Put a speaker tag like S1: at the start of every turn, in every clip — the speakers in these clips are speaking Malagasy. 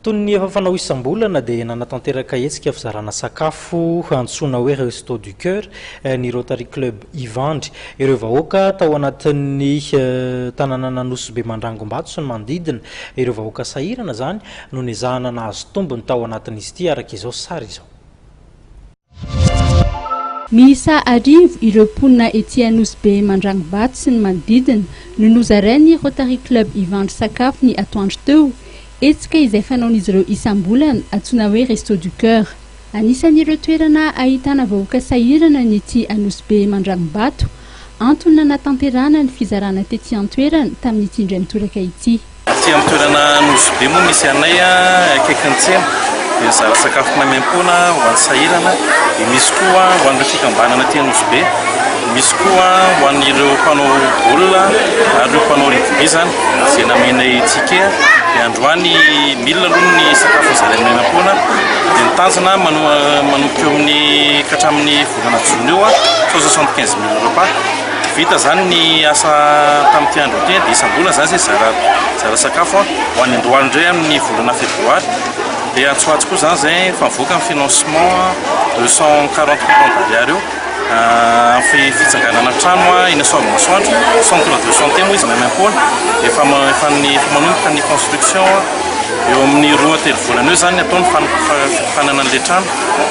S1: Toy ny efa fanao isam-bolana dia nanatanteraka hetsika fizarana sakafo antsoina hoe Resto du Coeur ny Rotary Club Ivandry. Ireo vahoaka tao anatin'ny tanànan'Anosibe Mandrangombato sy ny manodidina, ireo vahoaka sahirana izany no nezahana nahazo tombony tao anatin'izy ity araka izao sary izao.
S2: Miisa arivo ireo mponina ety Anosibe Mandrangombato sy ny manodidina no nozarain'ny Rotary Club Ivandry sakafo ny atoandro teo, hetsika izay fanaon'izy ireo isam-bolana antsoina hoe Resto du Coeur. Anisan'ireo toerana ahitana vahoaka sahirana ny ety Anosibe Mandrangombato, antony nanatanterahana ny fizarana tety an-toerana tamin'ity indray mitoraka ity.
S3: Aty amin'ny toerana Nosy Be moa misy anay akaikin'ny tsena dia mizara sakafo maimaimpoana ho an'ny sahirana dia misy koa ho an'ireo fikambanana aty Nosy Be, misy koa ho an'ireo mpanao baolina ary ireo mpanao rugby izany izay namenay ticket dia androany mille aloha ny sakafo nozaraina maimaimpoana dia ny tanjona manomboka eo amin'ny ka hatramin'ny volana jona eo 175 mille repas. Vita zany ny asa tamin'ity andro ity dia isam-bolana zany zay zara zara sakafo ho any Andohalo indray amin'ny volana febroary dia antsoantso koa zany zay fa mivoaka ny financement 240 millions d'ariary eo amin'ny fitsanganana trano eny Soavimasoandro centre de santé moa izy maimaimpoana efa efa ny efa manomboka ny construction eo amin'ny roa telo volana eo zany atao ny fanofanana an'ilay trano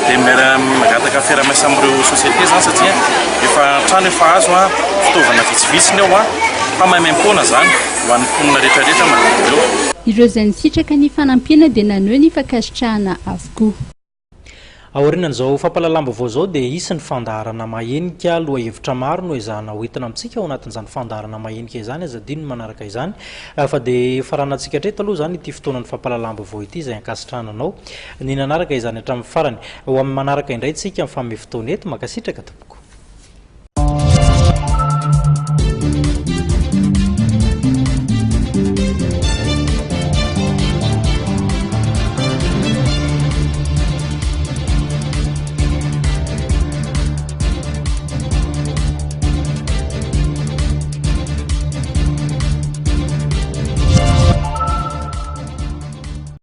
S3: dia miara mangataka fiaraha-miasa amin'ireo société zany satria efa trano efa azo a, fitaovana vitsivitsy ny ao a, fa maimaimpoana zany ho an'ny mponina rehetra rehetra manodidina eo.
S2: Ireo izay nisitraka ny fanampiana dia naneho ny fankasitrahana avokoa.
S1: Aorianan'izao fampahalalam-baovao izao dia hisy ny fandaharana mahenika, lohahevitra maro no ezahana hoentina amintsika ao anatin'izany fandaharana mahenika izany, aza adino ny manaraka izany fa dia faranantsika hatreto aloha izany ity fotoanan'ny fampahalalam-baovao ity izay ankasitrahana anao ny nanaraka izany hatramin'ny farany. Ho amin'ny manaraka indray tsika mifanome fotoana eto, mankasitraka tompoko.